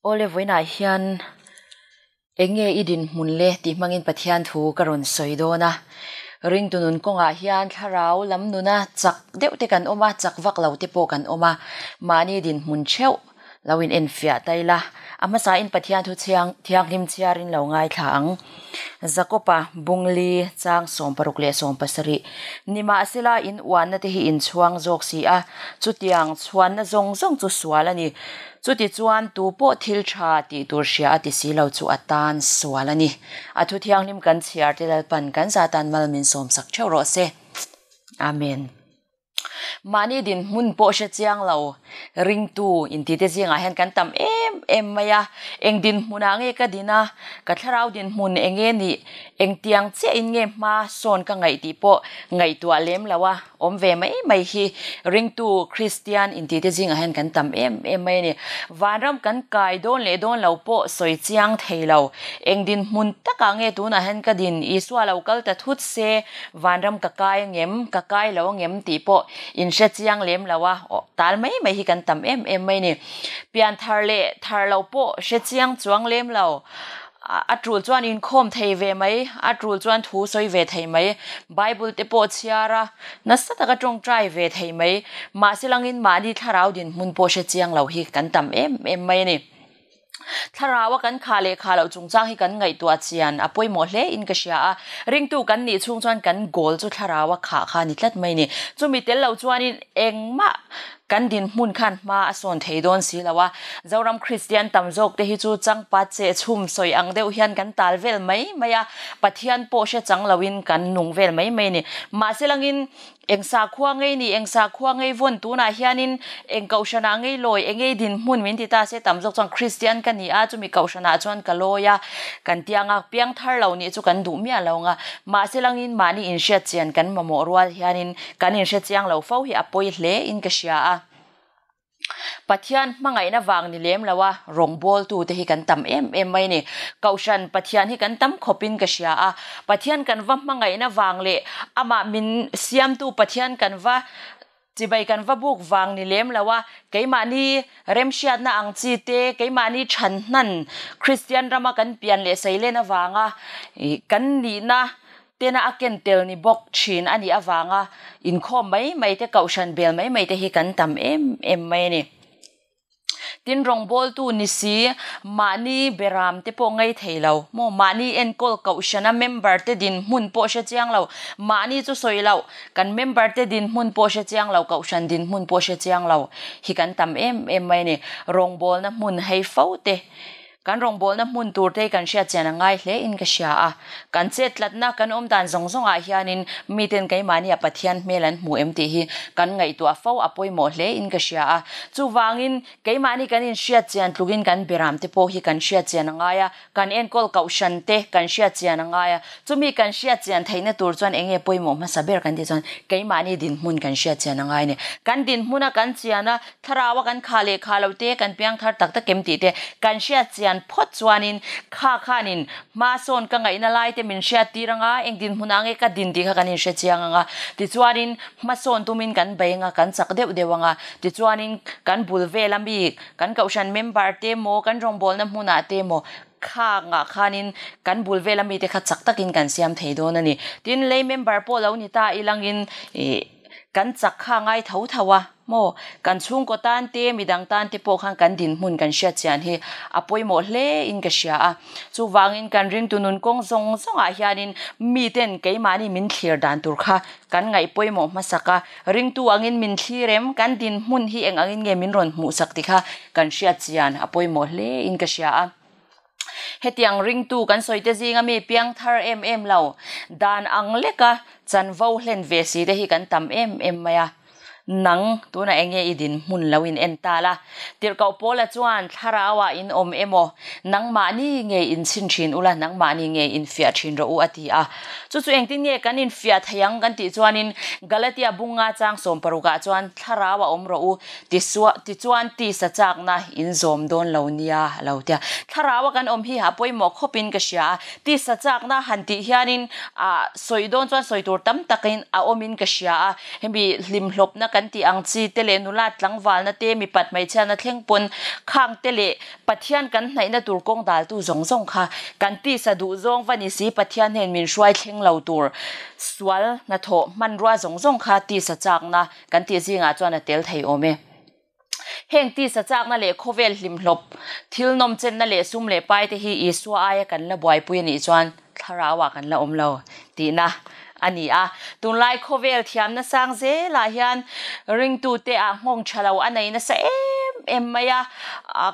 Awle vawiinah hian eng nge i dinhmun le tih hmangin Pathian thu ka rawn sawi dawn a. Ringtu nun kawngah hian thlarau lam nuna chak deuh te kan awm a, chak vak lo te pawh kan awm a. Mahni dinhmun theuh lo in enfiah ta ila, a hmasain Pathian thu chhiang thianghlim chhiarin lo ngaithla ang. Jakob-a bungli chang 60 leh 70 Nimahsela in uanna te hi in chhuang zawk si a, chutiang chhuanna zawng zawng chu sual a ni. Chutichuan tu pawh thil tha tih tur hria a ti si lo chu a tan sual a ni. A thu thianghlim kan chhiar te Lalpan kan zatan mal min sawmsak theuh rawh se. Amen. Mahni dinhmun pawh hre chiang lo, ringtu intite zingah hian kan tam em em mai a. Eng dinhmunah nge ka din a, ka thlarau dinhmun eng nge nih, engtiang chiahin nge hma sawn ka ngaih tih pawh ngaihtuah lem lo a, awm ve mai mai hi ringtu Kristian intite zingah hian kan tam em em mai a ni. Vanram kan kai dawn leh dawn lo pawh sawi chiang thei lo. Eng dinhmun takah nge tunah hian ka din, Isua lo kal ta thut se, Vanram ka kai angem, ka kai lo angem tih pawh in hre chiang lem lo a, aw tal mai mai hi kan tam em em mai ni. Pian thar leh thar lo pawh hre chiang chuang lem lo. A tul chuan inkhawm thei ve mai, a tul chuan thu sawi ve thei mai, Bible te pawh chhiar a, nasa taka tawngtai ve thei mai, mahse langin mahni thlarau dinhmun pawh hre chiang lo hi kan tam em em mai a ni. Thlarau a kan khah leh khah loh chungchang hi kan ngaihtuah chian a pawimawh hle in ka hria a, ringtu kan nih chhung chuan kan goal chu thlarau a khah kha a ni tlat mai ni. Chumi tel lo chuanin engmah kan dinhmun khan hma a sawn thei dawn si lo a, Zoram Kristian tam zawk te hi chu changpat cheh chhum sawi ang deuh hian kan tal vel mai mai a, Pathian pawh hre chang loin kan nung vel mai mai a ni. Mahse langin Eng sakhua ngei ni, eng sakhua ngei vawn tunah hianin eng kohhranah ngei lawi, eng ngei dinhmun min ti ta se tam zawk chuan Kristian ka ni a, chumi kohhranah chuan ka lawi a, kan ti anga piangthar lo nih chu kan duh miah lo anga, mahse langin mahni inhriat chian kan mamawh rual hianin kan inhre chiang lo fo hi a pawi hle in ka hria a. Pathian hmangaihna vang ni lem lo a, rawngbawltu te hi kan tam em em mai a ni. Kohhran Pathian hi kan tam khawpin ka hria a, Pathian kan va hmangaihna vang leh amah min siamtu Pathian kan va chibai kan va buk vang ni lem lo a, keimahni remhriatna ang chi te, keimahni chhan hnan Kristian rama kan pian leh seilen avanga kan nihna Tena a ken tel ni bawk thin a nih avanga inkhawm mai mai te, kohhran bel mai mai te hi kan tam em em mai a ni. Tin, rawngbawltu ni si, mahni beram te pawh ngei thei lo maw, mahni enkawl kohhrana member te dinhmun pawh hre chiang lo, mahni chu sawi loh, kan member te dinhmun pawh hre chiang lo, kohhran dinhmun pawh hre chiang lo hi kan tam em em mai a ni. Rawngbawlna hmun hei fo te Kan rawngbawlna hmun tur te hi kan hriat chian a ngai hle in ka hria a. Kan chet tlatna, kan awm dan zawng zawng ah hianin miten keimahni a Pathian hmel an hmu em tih hi kan ngaihtuah fo a pawimawh hle in ka hria a. Chuvangin keimahni kan inhriat chian tlukin kan biram te pawh hi kan hriat chian a ngai a, kan enkawl kohhran te kan hriat chian a ngai a. Chumi kan hriat chian theihna tur chuan eng nge pawimawh hmasa ber kan tih chuan keimahni dinhmun kan hriat chian a ngai a ni. Kan dinhmuna kan chian a, Thlarau a kan khah leh khah lo te, kan piang thar tak tak em tih te kan hriat chian phawt chuanin kha khanin hma sawn ka ngaihna lai te min hriat tir anga, eng dinhmunah nge ka din tih kha kan inhre chiang anga, tichuanin hma sawn tumin kan bei anga, kan chak deuh deuh anga, tichuanin kan bul vela mi, kan kohhran member te maw, kan rawngbawlna hmunah te maw, kha ngah khanin kan bul vela mi te kha chak takin kan siam thei dawn a ni. Tin, lei member pawh lo ni ta ilangin ih kan chak kha ngai tho tho a. Maw, kan chhungkaw tan te, midang tan te pawh khan kan dinhmun kan hriat chian hi a pawimawh hle in ka hria a. Chuvangin kan ringtu nun kawng zawng zawngah hianin miten keimahni min thlir dan tur kha kan ngaih pawimawh hmasak a, ringtu angin min thlir em, kan dinhmun hi eng angin nge min rawn hmuhsak ti kha kan hriat chian a pawimawh hle in ka hria a. Hetiang ringtu kan sawi te zinga mi piang thar em em lo, dan ang leka chanvo hlen ve si te hi kan tam em em mai a. Nang, tunah eng nge i dinhmun lo in en ta la? Tirhkoh Paula chuan, Thlarauah in awm emaw, nangmahni nge in chhin thin ula, nangmahni nge in fiah thin rawh u a ti a. Chu chu engtin nge kan infiah thei ang kan tih chuanin Galatia bunga chang sawmparukah chuan Thlarauah awm rawh u Tichuan tisa chakna in zawm dawn lo nia a lo ti a. Thlarau a kan awm hi a pawimawh khawpin ka hria a, tisa chakna han tih hianin ah sawi dawn chuan sawi tur tam takin a awmin ka hria a, hemi hlimhlawpna kan tih ang chi te leh nula tlangvalna te mipat hmeichhiatna thleng pawn khang te leh Pathian kan hnaihna tur kawng daltu zawng zawng kha kan tisa duh zawng va ni si Pathian hnen min hruai thleng lo tur sual hnathawh hmanrua zawng zawng kha tisa chakna kan tih zingah chuan a tel thei awm e. Heng tisa chakna leh khawvel hlimhlawp thil nawmchenna leh sum leh pai te hi Isua aia kan la buaipui a nih chuan thlarauah kan la awm lo tihna a ni a. Tunlai khawvel thiamna sang zelah hian ringtute ah nghawng tha lo a nei nasa em em mai a,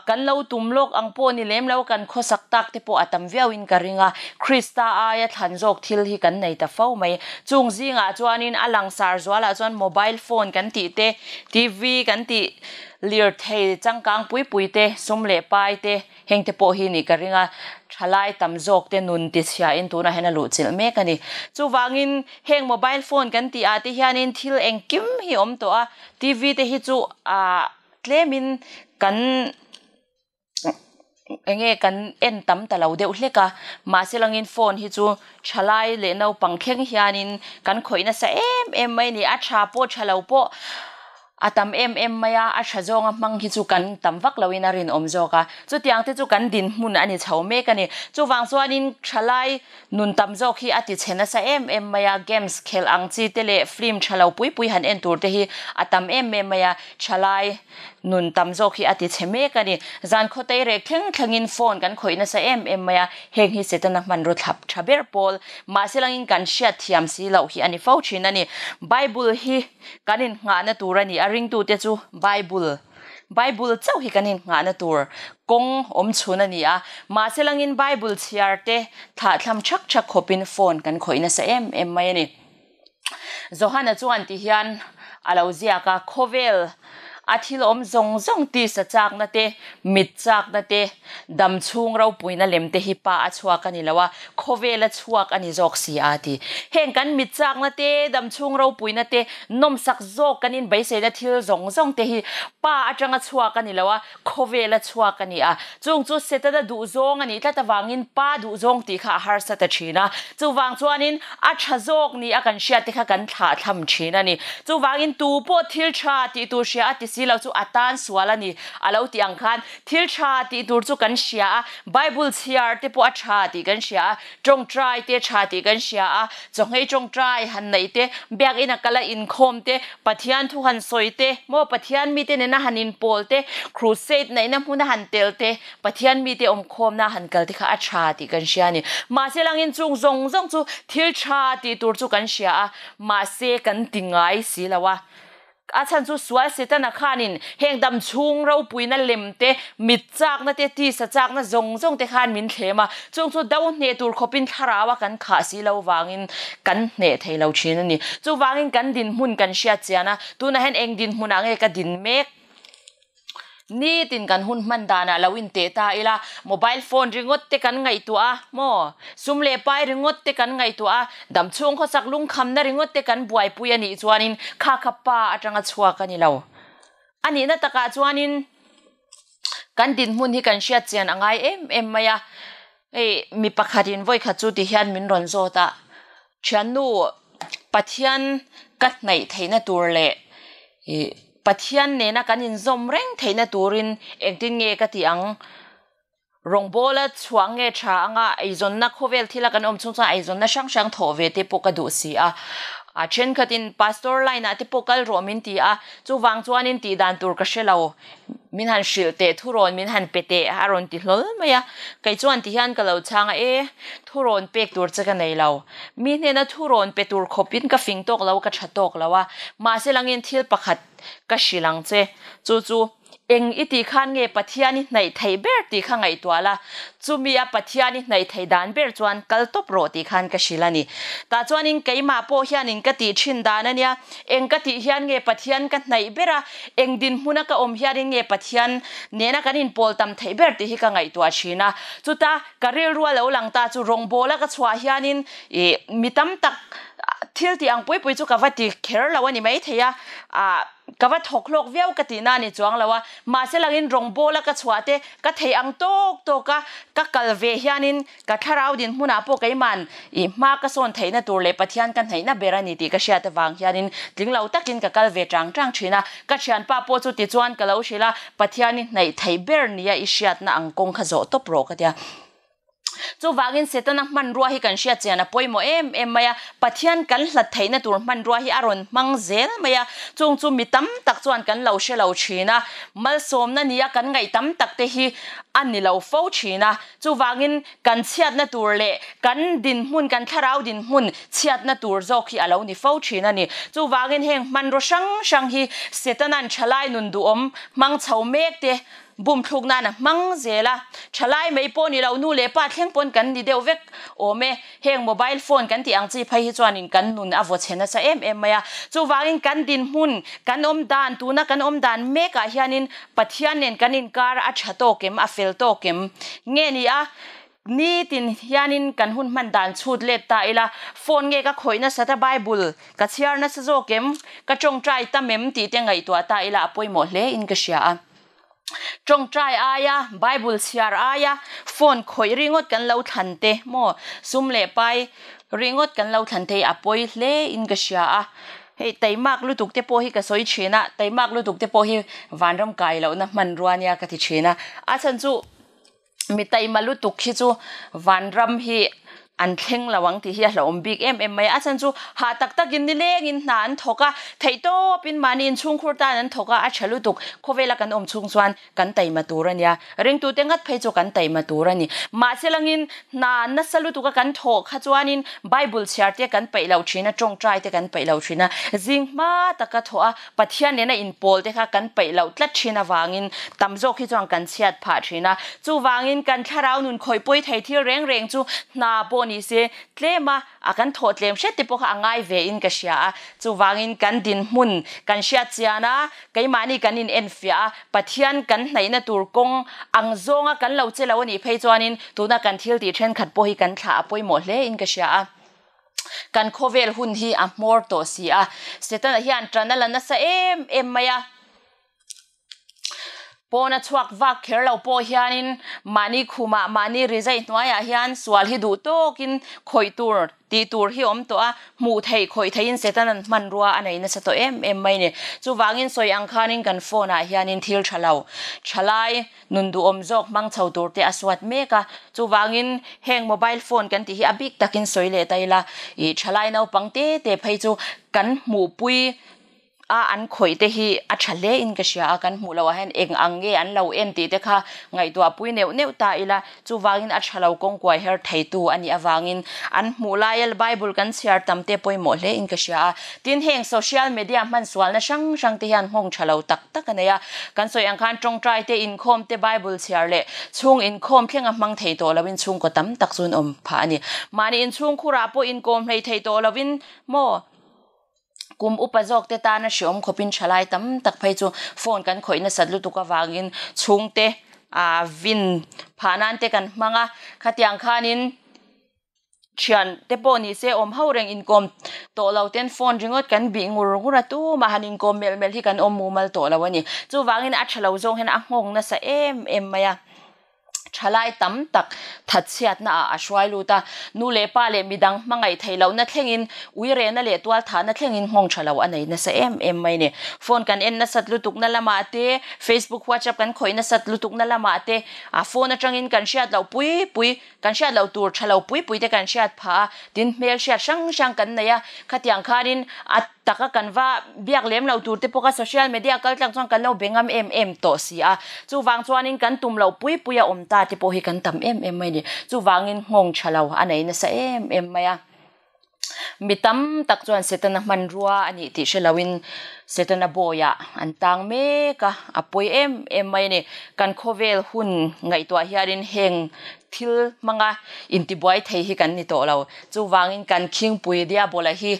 kan lo tum lawk ang pawh ni lem lo kan khawsak tak te pawh a tam viauin ka ring a, Krista aia thlan zawk thil hi kan nei ta fo mai. Chung zingah chuanin a langsar zualah chuan mobile phone kan tih te, TV kan tih lirthei changkang pui pui te, sum leh pai te, Heng te pawh hi nih ka ring a, thalai tam zawk te nun ti chhiain tunah hian a luh chilh mek a ni. Chuvangin heng mobile phone kan tih ah te hianin thil engkim hi awm tawh a, TV te hi chu ah tlemin kan enge kan en tam ta lo deuh hlek a, mahse langin phone hi chu thalai leh naupang thleng hianin kan khawih nasa em em mai a ni, a tha pawh tha lo pawh. A tam em em mai a, a tha zawnga hmang hi chu kan tam vak loin a rinawm zawk a. Chutiang te chu kan dinhmun a ni chho mek a ni. Chuvang chuanin thalai nun tam zawk hi a ti chhe nasa em em mai a, games khelh ang chi te leh film tha lo pui pui han en tur te hi a tam em em mai a, thalai nun tam zawk hi a ti chhe mek a ni. Zan khawtei rek thleng thlengin phone kan khawih nasa em em mai a, heng hi Setana hmanraw thlap tha ber pawl mahse langin kan hriat thiam si loh hi a ni fo thin a ni. Bible hi. Kan innghahna tur a ni a, ringtute chu Bible, Bible chauh hi kan innghahna tur kawng awm chhun a ni a. Mahse langin Bible chhiar te thlahthlam thak thak khawpin phone kan khawih nasa em em mai a ni. Johana chuan ti hian a lo ziak a, Khawvel a thil awm zawng zawng tisa chakna te, mit chakna te, Dam chhung ropuina lem te hi pa a chhuak a ni lo a, khawvel a chhuak a ni zawk si a ti. Heng kan mit chakna te, dam chhung ropuina te, nawmsak zawk kan inbeiseina thil zawng zawng te hi pa atanga chhuak a ni lo a, khawvel a chhuak a ni a. Chung chu Setana duhzawng a nih tlat avangin pa duhzawng tih kha a harsa ta thin a. Chuvang chuanin a tha zawk ni a kan hriat te kha kan thlahthlam thin a ni. Chuvangin tu pawh thil tha tih tur hria a ti si lo chu a tan sual a ni a lo tih ang khan Thil tha tih tur chu kan hria a, Bible chhiar te pawh a tha tih kan hria a, tawngtai te tha tih kan hria a, chawhngei tawngtai han neih te, biakinn a kal a inkhawm te, Pathian thu han sawi te, maw Pathian mite nena han inpawl te, crusade neihna hmuna han tel te, Pathian mite awmkhawmna han kal te kha a tha tih kan hria a ni. Mahse langin chung zawng zawng chu thil tha tih tur chu kan hria a, mahse kan ti ngai si lo a. A chhan chu sual Setana khanin heng dam chhung ropuina lem te, mit chakna te, tisa chakna zawng zawng te khan min thlem a, chung chu do hneh tur khawpin thlarau a kan khah si lo vangin kan hneh thei lo thin a ni. Chuvangin kan dinhmun kan hriat chian a, tunah hian eng dinhmunah nge ka din mek? Nitin kan hun hman danah lo inteh ta ila, mobile phone ringawt te kan ngaihtuah a maw? Sum leh pai ringawt te kan ngaihtuah a, damchhung khawsak lungkhamna ringawt te kan buaipui a nih chuanin kha kha pa atanga chhuak a ni lo. A nihna takah chuanin kan dinhmun hi kan hriat chian a ngai em em mai a. Hei mi pakhatin vawi khat chu ti hian min rawn zawt a, Thiannu, Pathian ka hnaih theihna tur leh ih Pathian nena kan inzawm reng theihna turin engtin nge ka tih ang? Rawngbawla chhuah nge tha anga eizawnna khawvel thila kan awm chung chuan eizawnna hrang hrang thawh ve te pawh ka duh si a. A thenkhatin pastor line ah te pawh kal rawh min ti a, chuvang chuanin tih dan tur ka hre lo. Min han hrilh teh thurawn min han pe teh a rawn ti hlawl mai a, kei chuan ti hian ka lo chhang a, e thurawn pek tur che ka nei lo, mi hnena thurawn pe tur khawpin ka fing tawk lo ka tha tawk lo a, mahse langin thil pakhat ka hrilh ang che, chu chu eng i tih khan nge Pathian i hnaih theih ber tih kha ngaihtuah la, chumi a Pathian i hnaih theih dan ber chuan kal tawp rawh tih khan ka hrilh a ni. Tah chuanin keimah pawh hianin ka tih thin dan a nia, Eng ka tih hian nge Pathian ka hnaih ber a, eng dinhmuna ka awm hianin nge Pathian nena kan inpawl tam theih ber tih hi ka ngaihtuah thin a. Chuta ka rilru a lo lang ta chu rawngbawla ka chhuah hianin ih mi tam tak Thil tih ang pui pui chu ka va ti kher lo a ni maithei a, ah ka va thawk hlawk viau ka tihna a ni chuang lo a, mahse langin rawngbawl a ka chhuah te ka thei ang tawk tawk a ka kal ve hianin ka thlarau dinhmunah pawh keiman ih hma ka sawn theihna tur leh Pathian ka hnaihna ber a ni tih ka hriat avang hianin tling lo takin ka kal ve chang chang thin a, ka thianpa pawh chu tichuan ka lo hrilh a, Pathian i hnaih theih ber nia i hriatna ang kawng kha zawh tawp rawh ka tia. Chuvangin Setana hmanrua hi kan hriat chian a pawimawh em em mai a, Pathian kan hlat theihna tur hmanrua hi a rawn hmang zel mai a, chung chu mi tam tak chuan kan lo hre lo thin a, malsawmna nia kan ngaih tam tak te hi a ni lo fo thin a, chuvangin kan chhiatna tur leh kan dinhmun, kan thlarau dinhmun chhiatna tur zawk hi a lo ni fo thin a ni. Chuvangin heng hmanraw hrang hrang hi Setana'n thalai nun duhawm hmang chho mek te Bum thluk nan a hmang zel a, thalai mai pawh ni lo, nu leh pa thleng pawn kan ni deuh vek awm e. Heng mobile phone kan tih ang chi phei hi chuanin kan nun a vaw chhe nasa em em mai a. Chuvangin kan dinhmun, kan awm dan, tuna kan awm dan mekah hianin Pathian nen kan inkar a tha tawk em, a fel tawk em nge ni a, nitin hianin kan hun hman dan chhut let ta ila, phone nge ka khawih nasat a Bible ka chhiar nasa zawk em, ka tawngtai tam em tih te ngaihtuah ta ila a pawimawh hle in ka hria a. Tawngtai aia, Bible chhiar aia phone khawih ringawt kan lo thlan te maw, sum leh pai ringawt kan lo thlan te hi a pawi hle in ka hria a. Hei taimak lutuk te pawh hi ka sawi thin a, taimak lutuk te pawh hi vanram kai lohna hmanrua nia ka ti thin a. A chhan chu Mi taima lutuk hi chu vanram hi an thleng lo ang tih hi a hlauhawm bik em em mai a. A chhan chu hah tak takin nilengin hna an thawk a, theihtawpin mahni inchhungkhur tan an thawk a, a tha lutuk. Khawvela kan awm chhung chuan kan taima tur a nia. Ringtute ngat phei chu kan taima tur a ni. Mahse langin hna nasa lutuka kan thawh kha chuanin Bible chhiar te kan peih lo thin a, tawngtai te kan peih lo thin a, zing hma taka thawh a, Pathian nena inpawl te kha kan peih loh tlat thin avangin tam zawk hi chuan kan chhiat phah thin a. Chuvangin kan thlarau nun khawih pawi thei thil reng reng chu hna pawh ni se tlem a, a kan thawh tlem hret te pawh kha a ngai ve in ka hria a. Chuvangin kan dinhmun kan hriat chian a, keimahni kan in enfiah a, Pathian kan hnaihna tur kawng ang zawnga kan lo che lo a nih phei chuanin tuna kan thil tih thenkhat pawh hi kan thlah a pawimawh hle in ka hria a. Kan khawvel hun hi a hmawr tawh si a, Setana hian tan a la nasa em em mai a. Pawna chhuak vak kher lo pawh hianin mahni khumah, mahni rizai hnuaiah hian sual hi duh tawkin khawih tur tih tur hi awm tawh a, hmuh theih khawih theihin Setana'n hmanrua a nei nasa tawh em em mai ni. Chuvangin sawi ang khanin kan phone ah hianin thil tha lo, thalai, Nun duhawm zawk hmang chho tur te a suat mek a, chuvangin heng mobile phone kan tih hi a bik takin sawi leh ta ila, ih thalai naupang te te phei chu kan hmuhpui a an khawih te hi a tha hle in ka hria a, kan hmuh loh ah hian eng ang nge an lo en tih te kha ngaihtuah pui neuh neuh ta ila, chuvangin a tha lo kawng kuai her theitu a nih avangin an hmuh laia Bible kan chhiar tam te pawimawh hle in ka hria a, tin heng social media hman sualna hrang hrang te hian nghawng tha lo tak tak a nei a, kan sawi ang khan tawngtai te, inkhawm te, Bible chhiar leh chhung inkhawm thlenga hmang thei tawh loin chhungkaw tam tak chu an awm phah a ni. Mahni inchhungkhurah pawh inkawm hlei thei tawh loin maw kum upa zawk te tana hreawm khawpin thalai tam tak phei chu phone kan khawih nasat lutuk avangin chhungte ah vin phah nan te kan hmang a, khatiang khanin Thian te pawh ni se awm ho reng inkawm tawh lo ten phone ringawt kan bih ngur ngur a tumah han inkawm melh melh hi kan awm mumal tawh lo a ni. Chuvangin a tha lo zawng hian a nghawng nasa em em mai a. Thalai tam tak thatchhiatna ah a hruai lut a, nu leh pa leh midang hmangaih theih lohna thlengin uirehna leh tualthahna thlengin nghawng tha lo a nei nasa em em mai a ni. Phone kan en nasat lutukna lamah te, Facebook, WhatsApp kan khawih nasat lutukna lamah te, a phone atangin kan hriat loh pui pui Kan hriat loh tur tha lo pui pui te kan hriat phah a, tin hmel hriat hrang hrang kan nei a, khatiang khanin a taka kan va biak lem lo tur te pawh kha social media kal tlang chuan kan lo be ngam em em tawh si a, chuvang chuanin kan tum loh pui pui a awm ta te pawh hi kan tam em em mai a ni, chuvangin nghawng tha lo a nei nasa em em mai a. Mi tam tak chuan Setana hmanrua a nih tih hre loin Setana bawiah an tang mek a, a pawi em em mai a ni. Kan khawvel hun ngaihtuah hianin heng thil hmanga intibuai thei hi kan ni tawh lo. Chuvangin kan khingpui Diabola hi.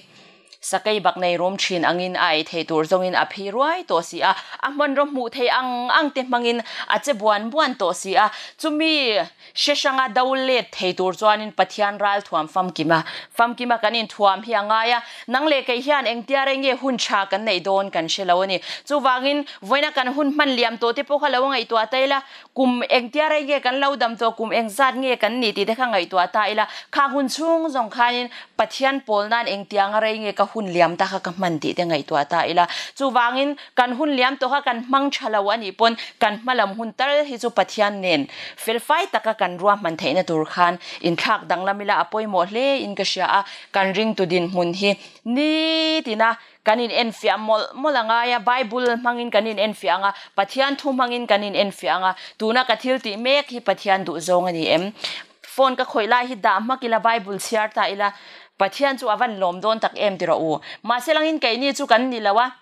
Sakei bak nei rum thin angin a ei thei tur zawngin a phi ruai tawh si a, a hmanraw hmuh thei ang ang te hmangin a che buan buan tawh si a. Chumi hre hranga do let thei tur chuanin Pathian ral thuam famkima famkima kan inthuam hi a ngai a, nang leh kei hian engtia rei nge hun tha kan neih dawn kan hre lo a ni. Chuvangin vawiina kan hun hman liam tawh te pawh kha lo ngaihtuah ta ila, Kum engtia rei nge kan lo dam tawh, kum engzat nge kan nih tih te kha ngaihtuah ta ila, khang hun chhung zawng khanin Pathian pawl nan engtianga rei nge ka hun liam ta kha ka hman tih te ngaihtuah ta ila. Chuvangin kan hun liam tawh kha kan hmang tha lo a nih pawn kan hmalam hun tal hi chu Pathian nen felfai taka kan ruahman theihna tur khan inthlak danglam ila a pawimawh hle in ka hria a, kan ringtu dinhmun hi nitina Kan in enfiah mawlh mawlh a ngai a, Bible hmangin kan in enfiah ang a, Pathian thu hmangin kan in enfiah ang a, tuna ka thil tih mek hi Pathian duh zawng a ni em? Phone ka khawih lai hi dah hmak ila, Bible chhiar ta ila, Pathian chu a van lawm dawn tak em ti rawh u. Mahse langin keini chu kan ni lo a,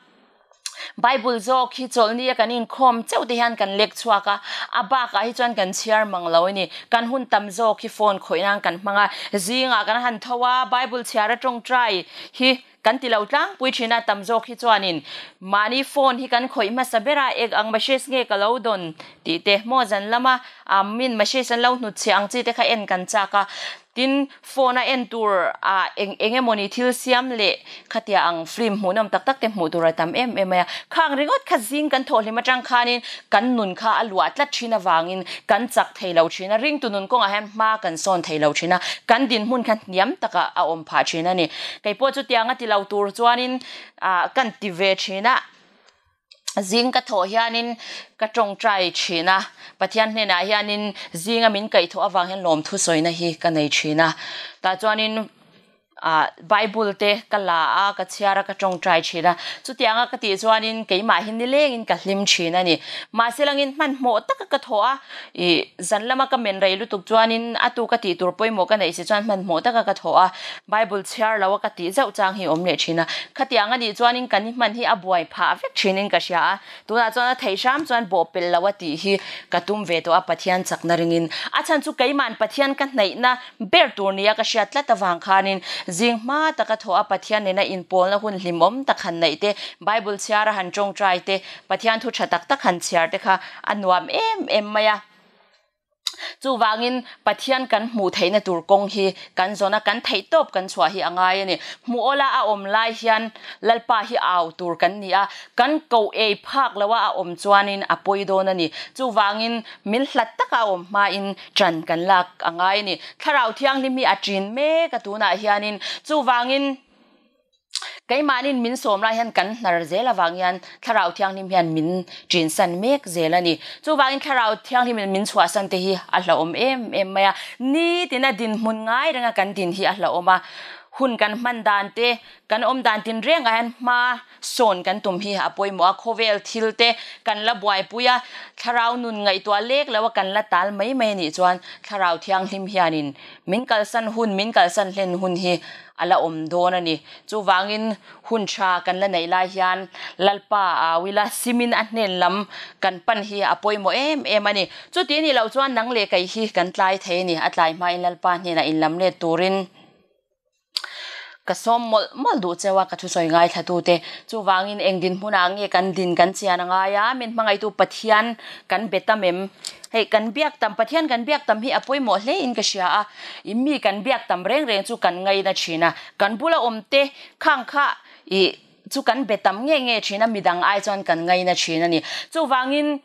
Bible zawk hi chawlhni a kan inkhawm chauh te hian kan lek chhuak a, a bakah hi chuan kan chhiar mang lo a ni. Kan hun tam zawk hi phone khawih nan kan hmang a, zingah kan han tho a, Bible chhiar a tawngtai hi Kan ti lo tlangpui thin a, tam zawk hi chuanin mahni phone hi kan khawih hmasa ber a, eng ang message nge ka lo dawn tih te, maw zan lama min message an lo hnutchhiah ang chi te kha en kan chak a, tin phone a en tur ah eng eng emawni thil siam leh khatia ang film hmuhnawm tak tak te hmuh tur a tam em em mai a, khang ringawt kha zing kan thawhhlim atang khanin kan nun kha a luah tlat thin avangin kan chak thei lo thin a, ringtu nun kawngah hian hma kan sawn thei lo thin a, kan dinhmun kha hniam takah a awm phah thin a ni. Kei pawh chutianga ti lo tur chuanin ah kan ti ve thin a, zing ka thawh hianin ka tawngtai thin a, Pathian hnenah hianin zinga min kaihthawh avang hian lawmthu sawina hi ka nei thin a, tah chuanin ah Bible te ka la a, ka chhiar a, ka tawngtai thin a, chutianga ka tih chuanin keimah hi nilengin ka hlim thin a ni. Mahse langin hmanhmawh taka ka thawh a, ih zan lama ka men rei lutuk chuanin a tu ka tih tur pawimawh ka neih si chuan hmanhmawh taka ka thawh a, Bible chhiar lo a ka tih zauh chang hi awm leh thin a, khatiang a nih chuanin kan i hman hi a buai phah vek thinin ka hria a, tunah chuan a theih hram chuan bawh pelh lo a tih hi ka tum ve tawh a Pathian chakna ringin a chhan chu keima'n Pathian ka hnaihna ber tur nia ka hriat tlat avang khanin zing hma taka thawh a Pathian nena inpawlna hun hlimawm tak han neih te, Bible chhiar a han tawngtai te, Pathian thu tha tak tak han chhiar te kha a nuam em em mai a. Chuvangin Pathian kan hmuh theihna tur kawng hi kan zawn a, kan theih tawp kan chhuah hi a ngai a ni. Hmuh awla a awm lai hian Lalpa hi au tur kan ni a, kan koh ei phak loa a awm chuanin a pawi dawn a ni. Chuvangin min hlat taka a awm hmain ṭan kan lak a ngai a ni. Thlarau Thianghlim hi a ṭin mek a tunah hianin. Chuvangin. Keimahnin min sawm lai hian kan hnar zel avang hian Thlarau Thianghlim hian min ṭinsan mek zel a ni. Chuvangin Thlarau Thianghlimin min chhuahsan te hi a hlauhawm em em mai a. Nitina dinhmun ngai renga kan din hi a hlauhawm a. Hun kan hman dan te, kan awm dan tinrengah hian hma sawn kan tum hi a pawimawh a. Khawvel thil te kan la buaipui a, Thlarau nun ngaihtuah lek lo a kan la tal mai mai a nih chuan Thlarau Thianghlim hianin min kalsan hun, min kalsan hlen hun hi a la awm dawn a ni. Chuvangin hun tha kan la neih lai hian Lalpa a au ila, simin a hnen lam kan pan hi a pawimawh em em a ni. Chuti nih loh chuan nang leh kei hi kan tlai thei a ni. A tlai hmain Lalpa hnenah inlam let turin ka sawm mawlh mawlh duh cheu a, ka thusawi ngaithlatute. Chuvangin eng dinhmunah nge kan din kan chian a ngai a, min hmangaihtu Pathian kan be tam em? Hei kan biak tam, Pathian kan biak tam hi a pawimawh hle in ka hria a, i mi kan biak tam reng reng chu kan ngaina thin a, kan bula awm te khang kha i chu kan be tam nge nge thin a, midang ai chuan kan ngaina thin a ni. Chuvangin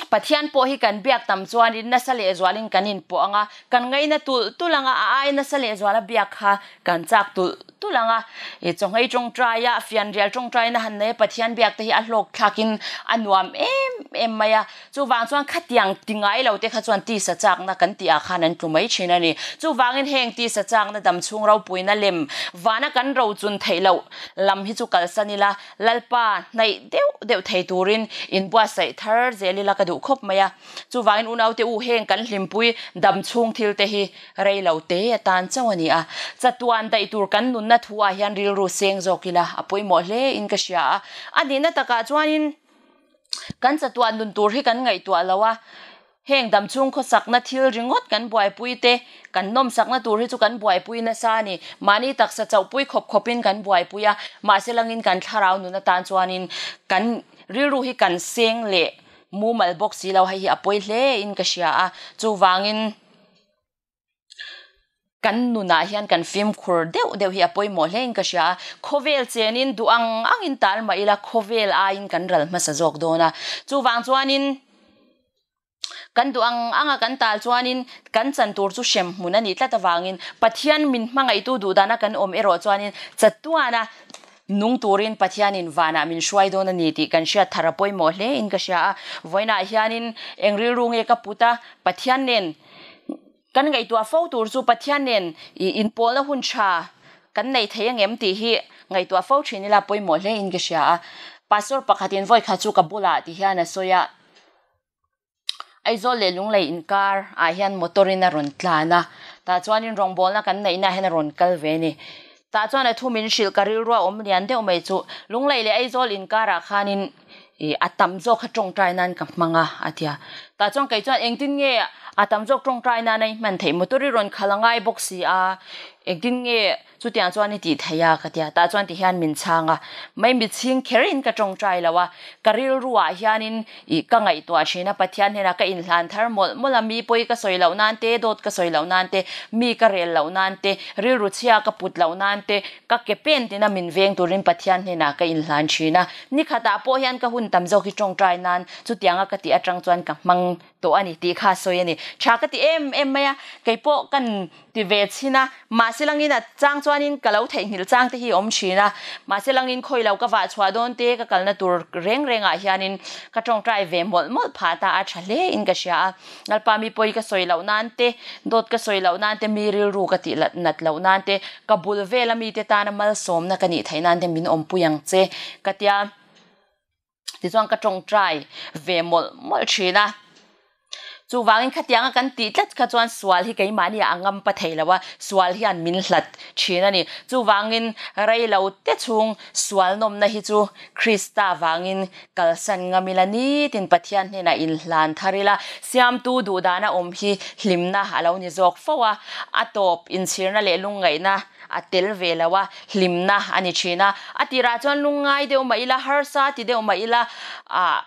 Pathian pawh hi kan biak tam chuanin nasa lehzualin kan inpawh ang a, kan ngaina tulh tulh ang a, a ai nasa lehzuala biak kha kan chak tulh tulh ang a, i chawngei tawngtai a, fianrial tawngtaina han nei a, Pathian biak te hi a hlawk thlakin a nuam em em mai a. Chuvang chuan khatiang ti ngai lo te kha chuan tisa chakna kan tih ah khan an tlu mai thin a ni. Chuvangin heng tisa chakna dam chhung ropuina lem vana kan ro chun theih loh lam hi chu kalsan ila, Lalpa hnaih deuh deuh thei turin inbuatsaih thar zel ila ka duh khawp mai a. Chuvangin unaute u heng kan hlimpui dam chhung thil te hi rei lo te atan chauh a ni a. Chatuan daih tur kan nunna thu ah hian rilru seng zawk ila a pawimawh hle in ka hria a. A nihna takah chuanin kan chatuan nun tur hi kan ngaihtuah lo a. Heng damchhung khawsakna thil ringawt kan buaipui te, kan nawmsakna tur hi chu kan buaipui nasa a ni. Mahni taksa chauhpui khawp khawpin kan buaipui a, mahse langin kan thlarau nun atan chuanin kan rilru hi kan seng leh mumal bawk si lo, hei hi a pawi hle in ka hria a, chuvangin. Kan nunah hian kan fimkhur deuh deuh hi a pawimawh hle in ka hria a, khawvel chenin duh ang angin tal mah ila khawvel aiin kan ral hmasa zawk dawn a, chuvang chuanin kan duh ang anga kan tal chuanin kan chan tur chu hrem hmun a nih tlat avangin Pathian min hmangaihtu duh dana kan awm erawh chuanin chatuana nung turin Pathianin vanah min hruai dawn a ni tih kan hriat thar a pawimawh hle in ka hria a, vawiinah hianin eng rilru nge ka put a, Pathian nen Kan ngaihtuah fo tur chu Pathian nen i inpawlna hun tha kan nei thei angem tih hi ngaihtuah fo thin ila pawimawh hle in ka hria a. Pastor pakhatin vawi khat chu ka bulah ti hian a sawi a, Aizawl leh Lunglei inkar ah hian motor in a rawn tlan a, tah chuanin rawngbawlna kan neihna ah hian a rawn kal ve a ni. Tah chuan a thu min hrilh ka rilru a awm lian deuh mai chu Lunglei leh Aizawl inkar ah khanin I a tam zawk kha tawngtai nan ka hmang a, a ti a. Tah chuan kei chuan engtin nge a tam zawk tawngtai nan a i hman theih? Motor i rawn khalh a ngai bawk si a, engtin nge chutiang chuan i tih theih a? ka ti a. Tah chuan ti hian min chhang a, mai mitchhing kher in ka tawngtai lo a, ka rilru ah hianin i ka ngaihtuah thin a, Pathian hnenah ka inhlan thar mawlh mawlh a, mi pawi ka sawi loh nan te, dawt ka sawi loh nan te, mi ka rel loh nan te, rilru chhia ka put loh nan te, ka ke pen tina min veng turin Pathian hnenah ka inhlan thin a. Ni khatah pawh hian ka hun tam zawk hi tawngtai nan chutianga ka tih atang chuan ka hmang tawh a ni tih kha a sawi a ni. Tha ka ti em em mai a, kei pawh kan ti ve chhin a, mahse langin a chang chuanin ka lo theihnghilh chang te hi a awm thin a, mahse langin khawi lo ka vah chhuah dawn te ka kalna tur reng rengah hianin ka tawngtai ve mawlh mawlh phah ta a tha hle in ka hria a. Lalpa mi pawi ka sawi loh nan te, dawt ka sawi loh nan te, mi rilru ka tih nat loh nan te, ka bul vela mite tana malsawmna ka nih theih nan te min awmpui ang che ka tia. Tichuan ka tawngtai ve mawlh mawlh thin a. Chuvangin khatianga kan tih tlat kha chuan sual hi keimahni ah a ngam pa thei lo a, sual hian min hlat thin a ni. Chuvangin rei lo te chhung sual nawmna hi chu Krista vangin Kalsan ngam ila nitin Pathian hnenah inhlan thar ila, Siamtu duhdana awm hi hlimna a lo ni zawk fo a, a tawp inchhirna leh lungngaihna a tel ve lo a, hlimna a ni thin a. A tirah chuan lungngai deuh mah ila, harsa ti deuh mah ila, ah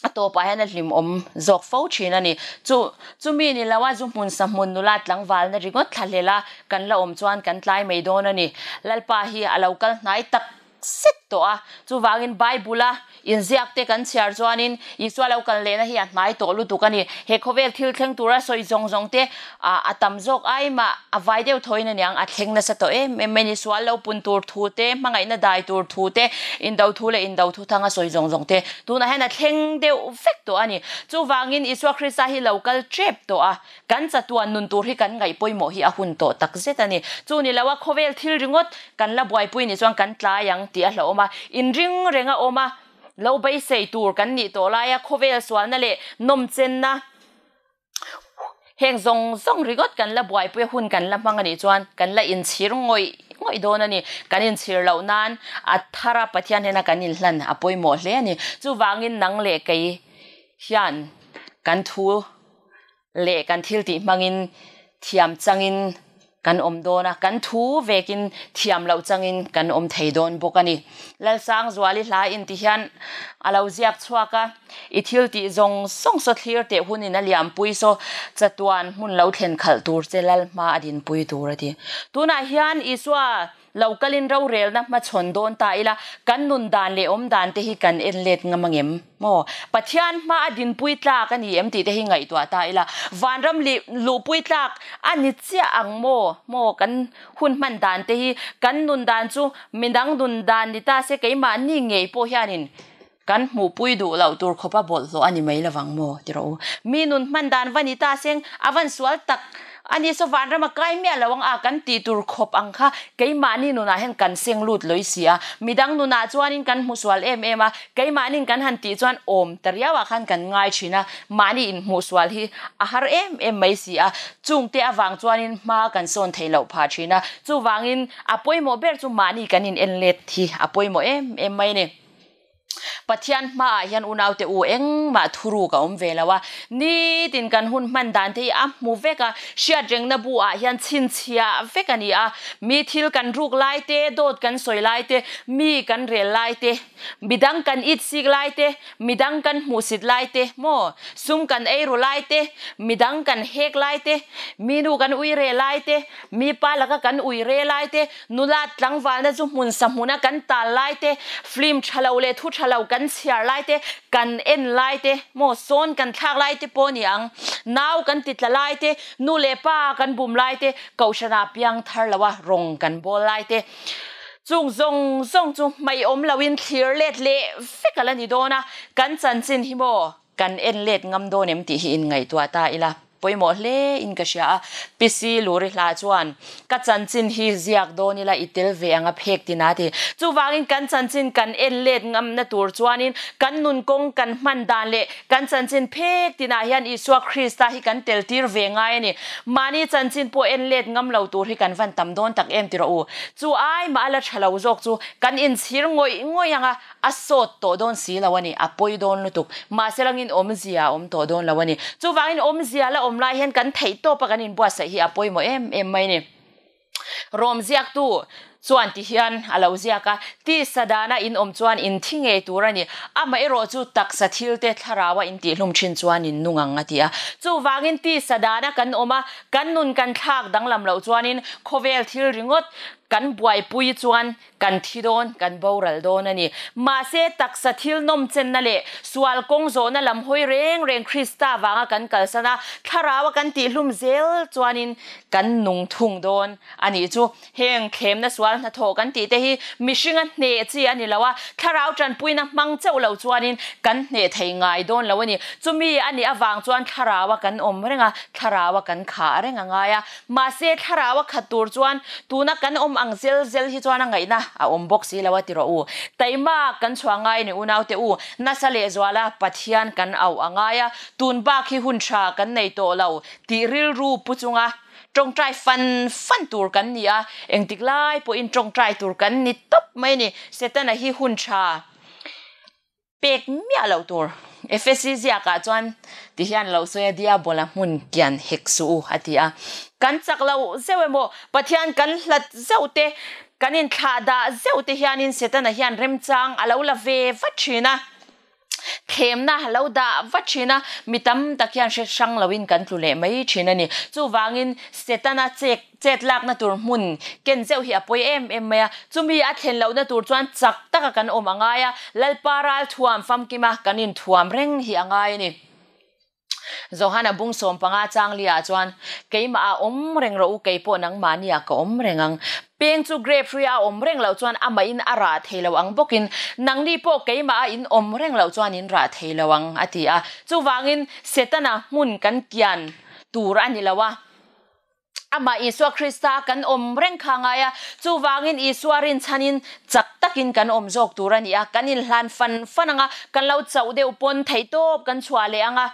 a tawpah hian a hlimawm zawk fo thin a ni. Chu chumi ni lo a, zu hmun sa hmun nula tlangvalna ringawt thlahlel a kan la awm chuan kan tlai mai dawn a ni. Lalpa hi a lo kal hnai tak set tawh a. Chuvangin Bible-a inziak te kan chhiar chuanin Isua lo kal lehna hi a hnai tawh lutuk a ni. He khawvel thil thleng tura sawi zawng zawng te a tam zawk ai mah a vai deuh thawiin a niang a thleng nasa tawh em em mai ni. Sual lo pun tur thu te, hmangaihna dai tur thu te, indo thu leh indo thu thanga sawi zawng zawng te tunah hian a thleng deuh vek tawh a ni. Chuvangin Isua Krista hi lo kal tep tawh a. Kan chatuan nun tur hi kan ngaih pawimawh hi a hun tawh tak zet a ni. Chu ni lo a khawvel thil ringawt kan la buaipui nih chuan kan tlai ang tih a hlauhawm a. Inring reng a awm a, lo beisei tur kan nih tawh lai a khawvel sualna leh nawmchenna heng zawng zawng ringawt kan la buaipui a hun kan la hmang a nih chuan kan la inchhir ngawih ngawih dawn a ni. Kan inchhir loh nan a thar a Pathian hnena kan inhlan a pawimawh hle a ni. Chuvangin nang leh kei hian kan thu leh kan thil tih hmangin thiam changin kan awm dawn a, kan thu vekin thiam loh changin kan awm thei dawn bawk a ni. Lalsangzuali hla in ti hian a lo ziak chhuak a, I thil tih zawng zawng saw thlir teh hunin a liampui saw chatuan hmun lo thlen khalh tur che Lal hma a dinpui tur a ti. Tunah hian Isua Lo kalin rorelna hmachhawn dawn ta ila, kan nun dan leh awm dan te hi kan en let ngam angem maw? Pathian hma a dinpui tlak a ni em tih te hi ngaihtuah ta ila, vanram leh luhpui tlak a ni chiah ang maw? Maw kan hun hman dan te hi kan nun dan chu midang nun dan ni ta se keimahni ngei pawh hianin kan hmuhpui duh loh tur khawpa bawlhhlawh a ni mai lovang maw ti rawh u. Mi nun hman dan va ni ta seng a van sual tak a ni saw vanram a kai miah lo ang a kan tih tur khawp ang kha keimahni nunah hian kan seng lut lawih si a, midang nunah chuanin kan hmu sual em em a, keimahnin kan han tih chuan awm ta riauah khan kan ngai thin a, mahni inhmuh sual hi a har em em mai si a, chungte avang chuanin hma kan sawn theih loh phah thin a, chuvangin a pawimawh ber chu mahni kan in en let hi a pawimawh em em mai a ni. Pathian hmaah hian unaute u engmah thuruk a awm ve lo a, nitin kan hun hman dan te hi a hmu vek a, hriatrengna bu ah hian chhinchhiah vek a ni a, mi thil kan ruk lai te, dawt kan sawi lai te, mi kan rel lai te, midang kan it sik lai te, midang kan hmuhsit lai te, maw sum kan ei ru lai te, midang kan hek lai te, mi nu kan ui re lai te, mi pa laka kan ui re lai te, Nula tlangvalna chu hmun sa hmuna kan tal lai te, film tha lo leh thu tha lo kan chhiar lai te, kan en lai te, maw sawn kan thlak lai te pawh ni ang. Nau kan ti tla lai te, nu leh pa kan bum lai te, kohhranah piang thar loa rawng kan bawl lai te. Chung zawng zawng chu hmai awm loin thlir let leh vek a la ni dawn a, kan chanchin hi maw Kan en let ngam dawn em tih hi in ngaihtuah ta ila pawimawh hle in ka hria a. Pc Luri hla chuan ka chanchin hi ziak dawn ila i tel ve ang a phek tin a ti. Chuvangin kan chanchin kan en let ngamna tur chuanin kan nun kawng kan hman dan leh kan chanchin phek tinah hian Isua Krista hi kan tel tir ve ngai a ni. Mahni chanchin pawh en let ngam lo tur hi kan van tam dawn tak em ti rawh u. Chu ai mah a la tha lo zawk chu kan inchhir ngawih ngawih ang a. A sawt tawh dawn si lo a ni, a pawi dawn lutuk. Mahse langin awmzia a awm tawh dawn lo a ni. Chuvangin awmzia la awm lai hian kan theih tawp a kan inbuatsaih hi a pawimawh em em mai a ni. Rawm ziaktu chuan ti hian a lo ziak a, Tisa dana in awm chuan in thi ngei tur a ni, amaherawh chu taksa thil te thlaraua in tihhlum thin chuan in nung ang a ti a. Chuvangin tisa dana kan awm a, kan nun kan thlak danglam loh chuanin khawvel thil ringawt kan buaipui chuan Kan thi dawn, kan boral dawn a ni. Mahse, taksa thil nawmchenna leh sual kawng zawhna lam hawi reng reng Krista vanga kan kalsan a, Thlaraua kan tihhlum zel chuanin kan nung thung dawn a nih chu. Heng thlemna sual hnathawh kan tih te hi mihringa hneh chi a ni lo a, Thlarau tanpuina hmang chauh lo chuanin kan hneh thei ngai dawn lo a ni. Chumi a nih avang chuan Thlaraua kan awm reng a, Thlaraua kan khah reng a ngai a. Mahse, thlarau a khat tur chuan tuna kan awm ang zel zel hi chuan a ngaihna a awm bawk si lo a ti rawh u. Taima kan chhuah ngai ni unaute u, nasa lehzuala Pathian kan auh a ngai a, tun bak hi hun tha kan nei tawh lo tih rilru pu chunga tawngtai fan fan tur kan ni a, engtik lai pawhin tawngtai tur kan ni tawp mai a ni. Setana hi hun tha. Pek miah loh tur. Efesi ziakah chuan ti hian lo sawi a, Diabola hmun kian hek suh u a ti a. Kan chak lo zeuh emaw, Pathian kan hlat zeuh te, kan inthlah dah zeuh te hianin Setana hian remchang a lo la ve vat thin a, thlemna a lo dah vat thin a, mi tam tak hian hre hrang loin kan tlu leh mai thin a ni. Chuvangin Setana chek Chet lakna tur hmun ken zeuh hi a pawi em em mai a, chumi a thlen lohna tur chuan chak taka kan awm a ngai a, Lalpa ral thuam famkima kan inthuam reng hi a ngai a ni. Johana bung 15 changli ah chuan, Keimah ah awm reng rawh u, kei pawh nangmahni ah ka awm reng ang. Peng chu grape hrui a awm reng loh chuan amah in a rah thei lo ang bawkin nangni pawh keimah ah in awm reng loh chuan in rah thei lo ang, a ti a. Chuvangin Setana hmun kan kian tur a ni lo a. Amah Isua Krista kan awm reng kha ngai a, chuvangin Isua rinchhanin chak takin kan awm zawk tur a ni a, kan inhlan fan fan ang a, kan lo chauh deuh pawn theihtawp kan chhuah leh ang a,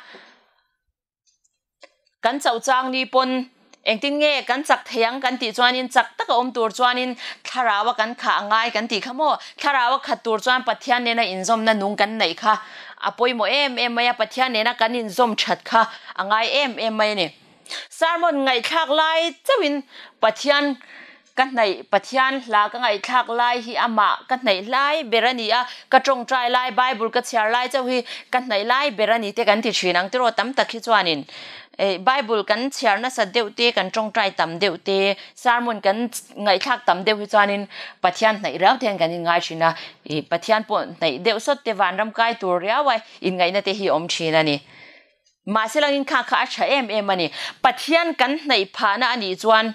kan chauh chang ni pawn engtin nge kan chak thei ang kan tih chuanin chak taka awm tur chuanin Thlaraua kan khah a ngai kan tih kha maw? Thlaraua khat tur chuan Pathian nena inzawmna nung kan neih kha a pawimawh em em mai a, Pathian nena kan inzawm that kha a ngai em em mai a ni. Sermon ngaihthlak lai chauhin Pathian ka hnaih, Pathian hla ka ngaihthlak lai hi amah ka hnaih lai ber a ni a, ka tawngtai lai, Bible ka chhiar lai chauh hi ka hnaih lai ber a ni te kan ti thin ang tiraw tam tak hi chuanin eh Bible kan chhiar nasat deuh te, kan tawngtai tam deuh te, sermon kan ngaihthlak tam deuh hi chuanin Pathian hnaih riau te hian kan inngai thin a, ih Pathian pawh hnaih deuh sawt te vanram kai tur riau a inngaihna te hi a awm thin a ni. Mahse langin kha kha a tha em em a ni. Pathian kan hnaih phahna a nih chuan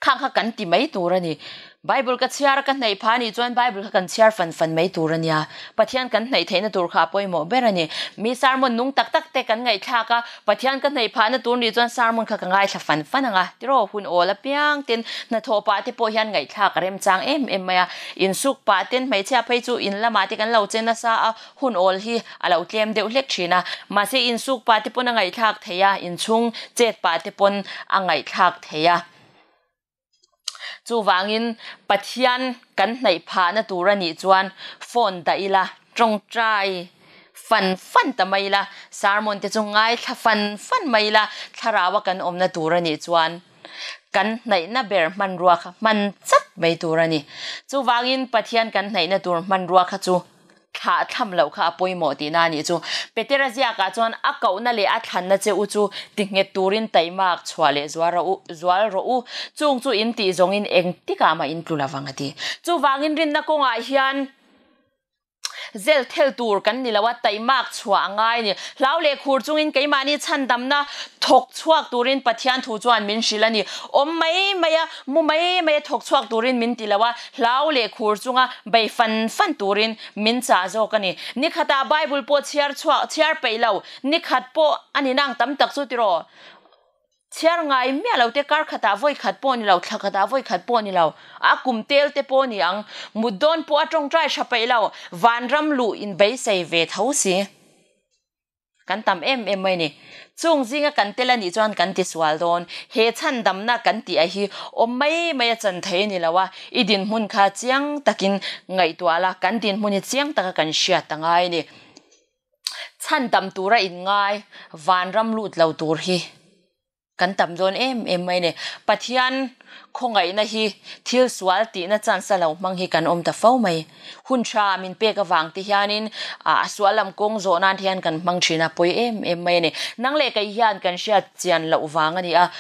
kha kha kan ti mai tur a ni. Bible ka chhiar a ka hnaih phah a nih chuan Bible kha kan chhiar fan fan mai tur a nia. Pathian kan hnaih theihna tur kha a pawimawh ber a ni. Mi sermon nung tak tak te kan ngaihthlak a, Pathian ka hnaih phahna tur nih chuan sermon kha ka ngaithla fan fan ang a. Tiraw hun awl apiang ten hnathawh pah te pawh hian ngaihthlak a remchang em em mai a. Insuk pah ten hmeichhia phei chu in lamah te kan lo che nasa a, Hun awl hi a lo tlem deuh hlek thin a, mahse insuk pah te pawn a ngaihthlak thei a, inchhung chet pah te pawn a ngaihthlak thei a. Chuvangin Pathian kan hnaih phahna tur a nih chuan phone dah ila. Tawngtai fan fan ta mai ila, sermon te chu ngaithla fan fan mai ila, thlaraua kan awmna tur a nih chuan kan hnaihna ber hmanrua kha hman chat mai tur a ni. Chuvangin Pathian kan hnaihna tur hmanrua kha chu thlah tham loh kha a pawimawh tihna a nih chu. Petera ziakah chuan a kohna leh a thlanna che u chu tinghet turin taimak chhuah leh zual rawh u, zual rawh u, chung chu in tih zawngin engtikah mah in tlu lovang a ti. Chuvangin rinna kawngah hian Zel thel tur kan ni lo a, taimak chhuah a ngai a ni. Hlau leh khur chungin keimahni chhandamna thawk chhuak turin Pathian thu chuan min hrilh a ni. Awm mai mai a, mu mai mai a thawk chhuak turin min ti lo a, hlau leh khur chunga bei fan fan turin min chah zawk a ni. Nikhatah Bible pawh chhiar chhuak, chhiar peih lo, nikhat pawh a ni nang tam tak chu tiraw? Chhiar ngai miah lo te kar khatah vawi khat pawh ni lo, thla khatah vawi khat pawh ni lo, a kum tel te pawh ni ang, mut dawn pawh a tawngtai tha peih lo, vanram luh in beisei ve tho si. Kan tam em em mai ni. Chung zinga kan tel a nih chuan kan ti sual dawn. He chhandamna kan tih a hi awm mai mai a chan thei a ni lo a, i dinhmun kha chiang takin ngaihtuah la, kan dinhmun hi chiang taka kan hriat a ngai a ni. Chhandam tura inngai vanram lut lo tur hi kan tam dawn em em mai a ni. Pathian khawngaihna hi thil sual tihna chance a lo hmang hi kan awm ta fo mai. Hun tha min pek avang te hianin a sual lam kawng zawh nan te hian kan hmang thin a, pawi em em mai a ni. Nang leh kei hian kan hriat chian loh vang a ni a,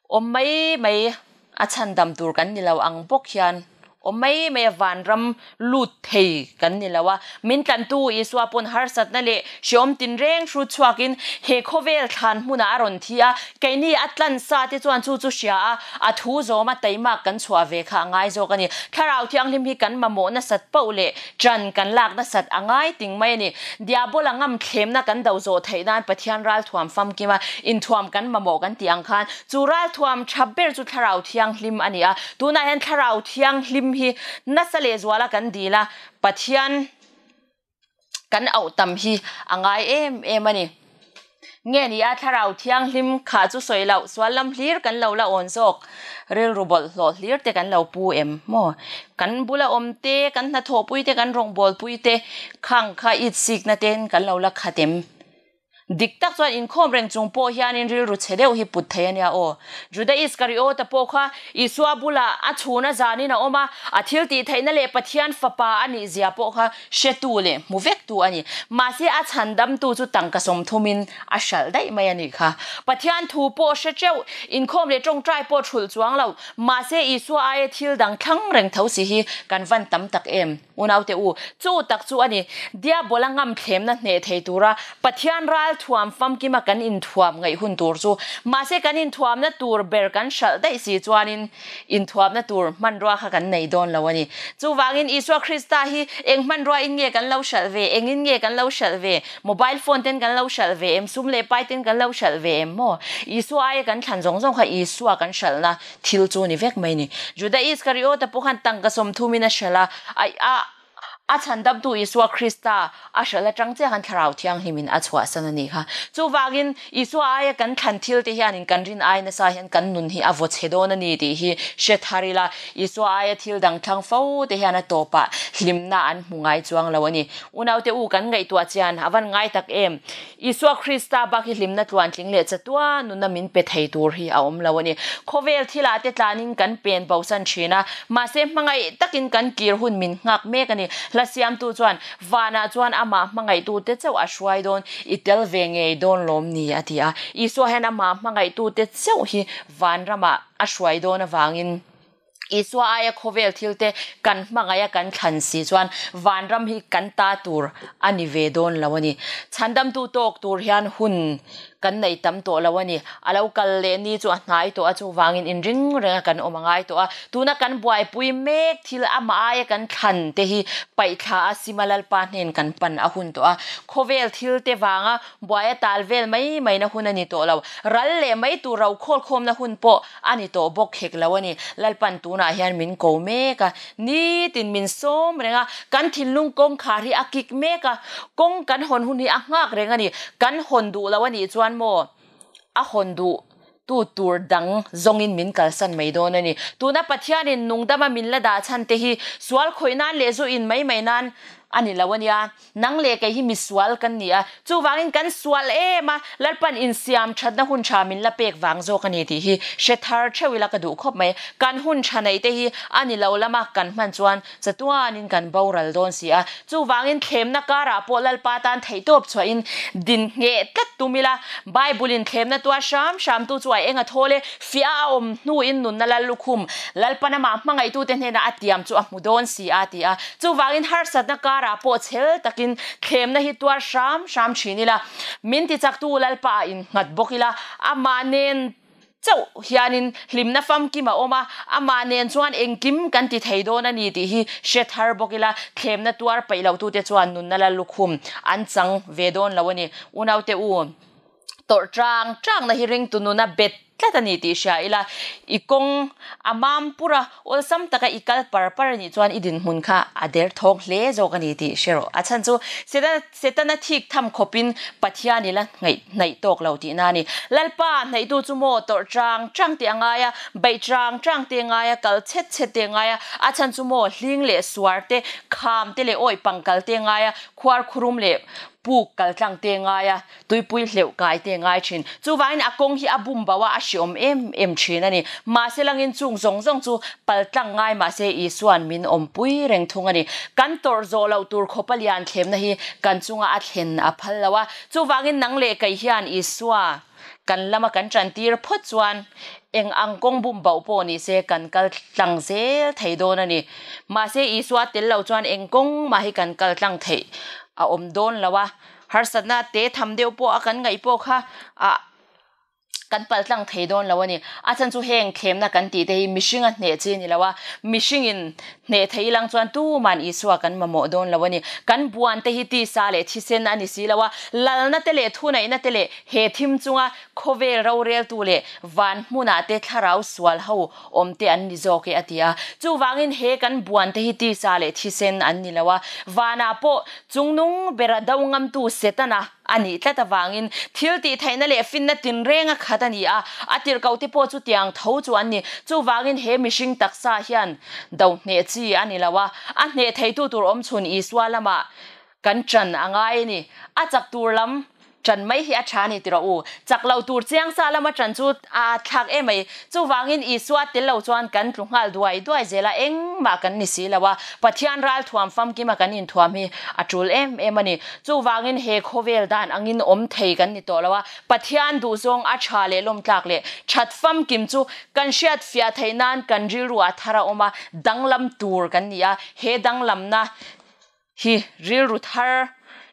awm mai mai a chhandam tur kan ni lo ang bawk hian awm mai mai a vanram lut thei kan ni lo a. Min tlantu Isua pawn harsatna leh hreawm tinreng hrut chhuakin he khawvel thlan hmunah a rawn thi a, keini a tlan sa te chuan chu chu hria a, a thu zawma taimak kan chhuah ve kha a ngai zawk a ni. Thlarau Thianghlim hi kan mamawh nasat poh leh ṭan kan lak nasat a ngai ting mai a ni. Diabola ngam thlemna kan do zawh theih nan Pathian ralthuam famkima inthuam kan mamawh kan tih ang khan Chu ralthuam tha ber chu Thlarau Thianghlim a ni a, tunah hian Thlarau Thianghlim hi nasa leh zuala kan dil a, Pathian kan auh tam hi a ngai em em a ni. Nge ni a, Thlarau Thianghlim kha chu sawi loh, sual lam hlir kan lo la awn zawk, rilru bawlhhlawh hlir te kan lo pu em maw? Kan bula awm te, kan hnathawhpui te, kan rawngbawlpui te khang kha itsikna ten kan lo la khat em? Dik tak chuan inkhawm reng chung pawh hianin rilru chhe deuh hi put thei a nia aw. Juda Iskariota pawh kha Isua bulah a chhun a zanin a awm a, a thil tih theihna leh Pathian fapa a nih zia pawh kha hretu leh hmu vektu a ni. Mahse a chhandamtu chu tangka sawmthumin a hralh daih mai a nih kha. Pathian thu pawh hre teuh, inkhawm leh tawngtai pawh thulh chuang lo, mahse Isua aia thil dang thlang reng tho si hi kan van tam tak em. Unaute u, chu tak chu a ni. Diabola ngam thlemna hneh thei tura Pathian ral thuam famkima kan inthuam ngaih hun tur chu. Mahse kan inthuamna tur ber kan hralh daih si chuanin inthuamna tur hmanrua kha kan nei dawn lo a ni. Chuvangin Isua Krista hi eng hmanrua in nge kan lo hralh ve, engin nge kan lo hralh ve, mobile phone ten kan lo hralh ve em, sum leh pai ten kan lo hralh ve em maw? Isua aia kan thlan zawng zawng kha Isua kan hralhna Thil chu ni vek mai ni. Juda Iskariota pawh khan tangka sawmthumin a hralh a, a a a chhandamtu Isua Krista a hralh atang chiah khan Thlarau Thianghlimin a chhuahsan a nih kha. Chuvangin Isua aia kan thlan thil te hianin kan rin ai nasa hian kan nun hi a vaw chhe dawn a ni tih hi hre thar ila, Isua aia thil dang thlang fo te hian a tawpah hlimna an hmu ngai chuang lo a ni. Unaute u kan ngaihtuah chian a van ngai tak em? Isua Krista bak hi hlimna tluantling leh chatua nuna min pe thei tur hi a awm lo a ni. Khawvel thilah te tlanin kan pen bosan thin a, mahse hmangaih takin kan kir hun min nghak mek a ni. Hla siamtu chuan, Vanah chuan amah hmangaihtute chauh a hruai dawn, i tel ve ngei dawn lawm ni a ti a. Isua hian amah hmangaihtute chauh hi vanramah a hruai dawn avangin, Isua aia khawvel thilte kan hmangaih a kan thlan si chuan vanram hi kan ta tur a ni ve dawn lo a ni. Chhandamtu tawk tur hian hun kan nei tam tawh lo a ni. A lo kal leh ni chu a hnai tawh a, chuvangin inring renga kan awm a ngai tawh a. Tuna kan buaipui mek thil amah aia kan thlan te hi paihthla a Sima Lalpa hnen kan pan a hun tawh a. Khawvel thilte vanga buai a tal vel mai maina hun a ni tawh lo. Ral leh mai tur ro khawlkhawmna hun pawh A ni tawh bawk hek lo a ni. Lalpan tunah hian min ko mek a, nitin min sawm reng a, kan thinlung kawngkhar hi a kik mek a, kawng kan hawn hun hi a nghak reng a ni. Kan hawn duh lo a nih chuan maw a hawn duh tu tur dang zawngin min kalsan mai dawn a ni. Tuna Pathianin nungdama min la dah chhan te hi sual khawih nan leh zu in mai mai nan a ni lo a nia. Nang leh kei hi misual kan ni a, chuvangin kan sual em a, Lalpan insiam thatna hun tha min la pek vang zawk a ni tih hi hre thar theuh ila ka duh khawp mai. Kan hun tha neih te hi a ni lo lama kan hman chuan chatuanin kan boral dawn si a, chuvangin thlemna karah pawh Lalpa tan theihtawp chhuahin din ngheh tlat tum ila, Bible-in thlemna tuar hram hramtu chu a eng a thawl e, fiah a awm hnuin nunna lal lukhum Lalpan amah hmangaihtute hnenah a tiam chu a hmu dawn si a ti a. Chuvangin harsatna karah pawh chhel takin thlemna hi tuar hram hram thin ila, min tichaktu Lalpa ah innghat bawk ila, amah nen chauh hianin hlimna famkim a awm a, amah nen chuan engkim kan ti thei dawn a ni tih hi hre thar bawk ila, thlemna tuar peih lohtute chuan nunna la lukhum an chang ve dawn lo a ni. Unaute u, tawrh tang tangna hi ringtu nuna bet tlat a ni tih hria ila, i kawng a mam pur a, awlsam taka i kal par par a nih chuan i dinhmun kha a der thawng hle zawk a ni tih hre rawh. A chhan chu Setana thik tham khawpin Pathian i la hnaih tawk lo tihna a ni. Lalpa hnaihtu chu maw tawrh chang chang teh a ngai a, beih chang chang teh a ngai a, kal chhet chhet teh a ngai a, a chhan chu maw hling leh suar te, kham te leh awih pang kal teh a ngai a, khuar khurum leh puk kal tlang teh a ngai a, Tuipui hleuh kai te ngai thin. Chuvangin a kawng hi a bum bo a, a hriawm em em thin a ni. Mahse langin chung zawng zawng chu pal tlang ngai mahse Isua'n min awmpui reng thung a ni. Kan tawrh zawh loh tur khawpa lian thlemna hi kan chunga a thlen a phal lo a. Chuvangin nang leh kei hian Isua kan lama kan tantir phawt chuan eng ang kawng bum bo pawh ni se kan kal tlang zel thei dawn a ni. Mahse Isua tel lo chuan eng kawng mah hi kan kal tlang theih a awm dawn lo a. Harsatna te tham deuh pawh a kan ngaih pawh kha ah kan pal tlang thei dawn lo a ni. A chhan chu heng thlemna kan tih te hi mihring a hneh chi a ni lo a, mihringin hneh thei ilang chuan tuman Isua kan mamawh dawn lo a ni. Kan buan te hi tisa leh thisen a ni si lo a, lalna te leh thuneihna te leh he thim chunga khawvel roreltu leh van hmunah te thlarau sual ho awm te an ni zawk e a ti a. Chuvangin he kan buan te hi tisa leh thisen an ni lo a, vanah pawh chungnung bera do ngamtu Setana a nih tlat avangin thil tih theihna leh finna tinrenga khat a ni a, a tirhkoh te pawh chutiang tho chu an ni. Chuvangin he mihring taksa hian do hneh chi a ni lo a, a hneh theitu tur awmchhun Isua lamah Kan ṭan a ngai a ni. A chak tur lam ṭan mai hi a ṭha a ni ti rawh u. Chak lo tur chiang sa lama ṭan chu a thlak em mai. Chuvangin Isua tel lo chuan kan tlu nghal duai duai zel a, engmah kan ni si lo a. Pathian ral thuam famkima kan inthuam hi a ṭul em em a ni. Chuvangin he khawvel dan angin awm thei kan ni tawh lo a. Pathian duhzawng a ṭha leh lawmtlak leh ṭhat famkim chu kan hriat fiah theih nan kan rilru a thar a awm a, danglam tur kan ni a. He danglamna Hi rilru thar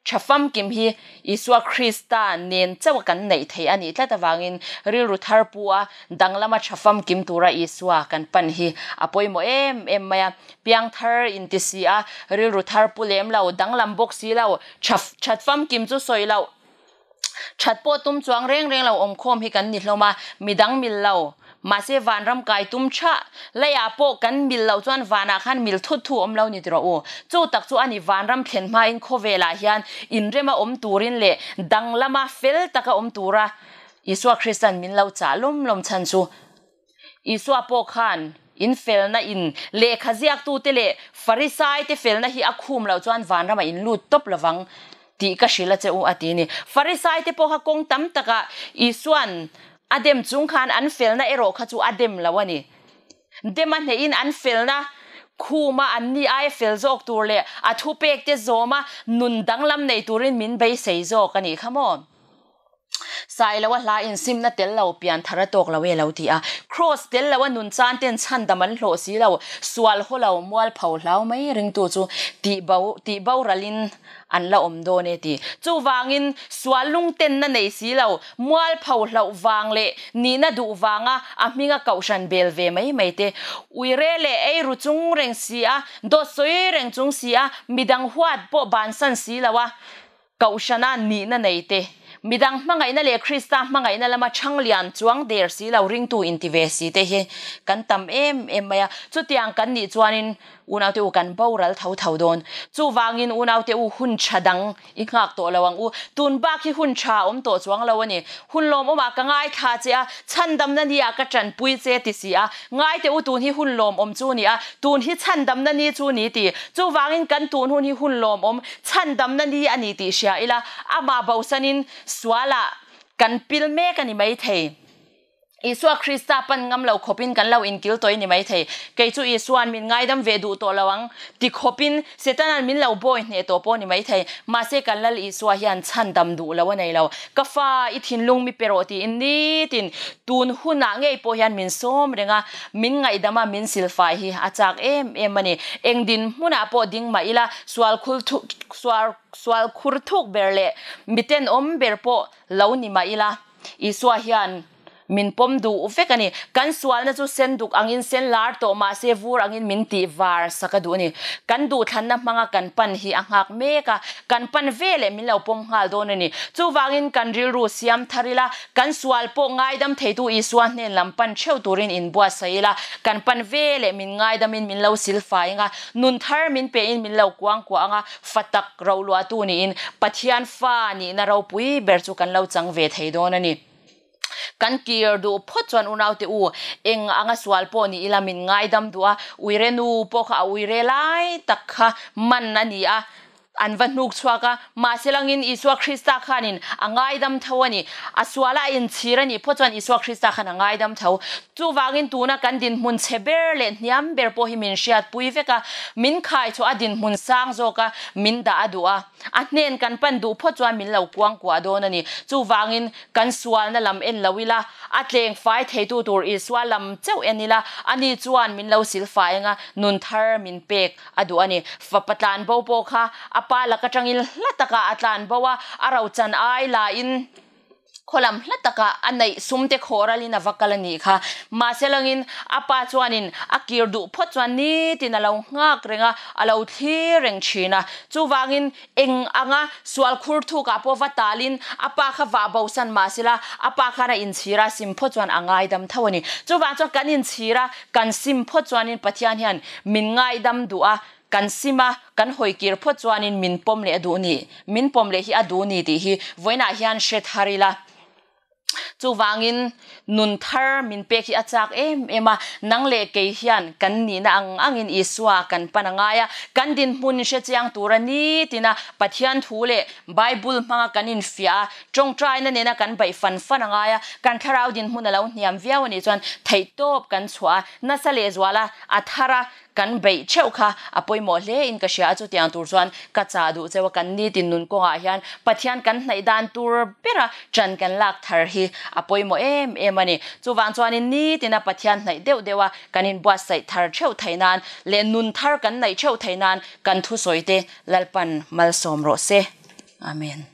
tha famkim hi Isua Krista nen chauh a kan neih theih a nih tlat avangin rilru thar pu a danglama tha famkim tura Isua kan pan hi a pawimawh em em mai a. Piang thar inti si a, rilru thar pu lem lo, danglam bawk si lo, tha that famkim chu sawi loh That pawh tum chuang reng reng lo awmkhawm hi kan ni hlawm a, midang mil lo. Mahse vanram kai tum tha leiah pawh kan mil loh chuan vanah khan mil thut thu awm lo ni tiraw u. Chu tak chu a ni vanram thlen hmain khawvelah hian inrema awm turin leh danglama fel taka awm tura Isua Krista'n min lo chah lawm lawm chhan chu Isua pawh khan in felna in lehkha ziaktute leh Farisaite felna hi a khum loh chuan vanramah in lut tawp lovang tih ka hrilh a che u a ti ni. Farisaite pawh kha kawng tam takah Isua'n a dem chung khan an felna erawh kha chu a dem lo a ni. Dem a hnehin an felna khuma an ni aia fel zawk tur leh a thupekte zawma nun danglam nei turin min beisei zawk a nih kha maw? Sailoa hla insimna tel lo pian thar a tawk lo e lo ti a. Kraws tel lo a nun chan ten chhandam an hlawh si lo, sual haw lo, mualpho hlau mai ringtu chu tih bo tih boralin an la awm dawn e ti. Chuvangin sual lungtenna nei si lo, mualpho hlauh vang leh nihna duh vanga a hminga kohhran bel ve mai mai te, uire leh eiru chung reng si a, dawt sawi reng chung si a, midang huat pawh bansan si lo a, Kohhrana nihna nei te, midang hmangaihna leh Krista hmangaihna lama chhang lian chuang der si lo ringtu inti ve si te hi kan tam em em mai a. Chutiang kan nih chuanin Unaute u kan boral tho tho dawn. Chuvangin unaute u hun tha dang i nghak tawh lo ang u. Tun bak hi hun tha awm tawh chuang lo a ni. Hun lawmawmah ka ngaithla che a, chhandamna ni ah ka tanpui che ti si a. Ngaite u tun hi hun lawmawm chu ni a, tun hi chhandamna ni chu ni ti. Chuvangin kan tun hun hi hun lawmawm, chhandamna ni a ni tih hria ila, amah bosanin sualah kan pil mek a ni maithei. Isua Krista pan ngam lo khawpin kan lo inkil tawih ni maithei. Kei chu Isua'n min ngaidam ve duh tawh lo ang ti khawpin Setana'n min lo bawi hneh tawh pawh ni maithei. Mahse kan Lal Isua hian chhandam duh lo a nei lo. Ka fa, i thinlung mi pe rawh tiin nitin tun hunah ngei pawh hian min sawm reng a, min ngaihdam a, min silfai hi a chak em em a ni. Eng dinhmunah pawh ding mah ila, sual khul thuk sual khur thuk ber leh miten awm ber pawh lo ni mah ila, Isua hian min pawm duh vek a ni. Kan sualna chu sen duk angin sen lar tawh mah se vur angin min tih var sak a duh a ni. Kan duhthlanna hmanga kan pan hi a nghak mek a, kan pan ve leh min lo pawm nghal dawn a ni. Chuvangin kan rilru siam thar ila, kan sual pawh ngaidam theitu Isua hnen lam pan theuh turin inbuatsaih ila, kan pan ve leh min ngaidamin min lo silfai anga, nun thar min pein min lo kuangkuah anga, Fa tak roluahtu niin Pathian fa nihna ropui ber chu kan lo chang ve thei dawn a ni. Kan kir duh phawt chuan unaute u, eng anga sual pawh ni ila min ngaidam duh a, uire nu pawh kha a uire lai tak kha man a ni a, an va hnuk chhuak a, mahse langin Isua Krista khanin a ngaidam tho a ni. A suala a inchhir a nih phawt chuan Isua Krista khan a ngaidam tho. Chuvangin tuna kan dinhmun chhe ber leh hniam ber pawh hi min hriatpui vek a, min khai chhuah a dinhmun sang zawk a, min dah a duh a. A hnen kan pan duh phawt chuan min lo kuangkuah dawn a ni. Chuvangin kan sualna lam en lo ila, a tleng fai theitu tur Isua lam chauh en ila, ani chuan min lo sil fai anga nun thar min pek a duh a ni. Fapa tlanbo pawh kha a pa lak atangin hla takah a tlanbo a, a rochan ai lain, Khawlam hla takah a neih sumte khawh ralin a va kal a nih kha. Mahse langin a pa chuanin a kir duh phawt chuan nitin a lo nghak reng a, a lo thlir reng thin a. Chuvangin eng anga sual khur thukah pawh va talin a pa kha vah bosan mahsela a pa khan a inchhir a, sim phawt chuan a ngaidam tho a ni. Chuvang chuan kan inchhir a, kan sim phawt chuanin Pathian hian min ngaidam duh a, Kan sim a, kan hawi kir phawt chuanin min pawm leh a duh ni, min pawm leh hi a duh ni tih hi vawiinah hian hre thar ila. Chuvangin nun thar min pek hi a chak em em a, nang leh kei hian kan nihna ang angin Isua kan pan a ngai a, kan dinhmun hre chiang tura nitina Pathian thu leh Bible hmanga kan infiah a, tawngtaina nena kan baih fan fan a ngai a, kan thlarau dinhmun a lo hniam viau a nih chuan theihtawp kan chhuah a, nasa lehzuala a thar a, Kan beih theuh kha a pawimawh hle in ka hria a, chutiang tur chuan ka chah duh cheu a, kan nitin nun kawngah hian Pathian kan hnaih dan tur bera ṭan kan lak thar hi a pawimawh em em a ni. Chuvang chuanin nitina Pathian hnaih deuh deuh a kan inbuatsaih thar theuh theih nan leh nun thar kan neih theuh theih nan kan thusawi te Lalpan malsawm rawh se. Amen.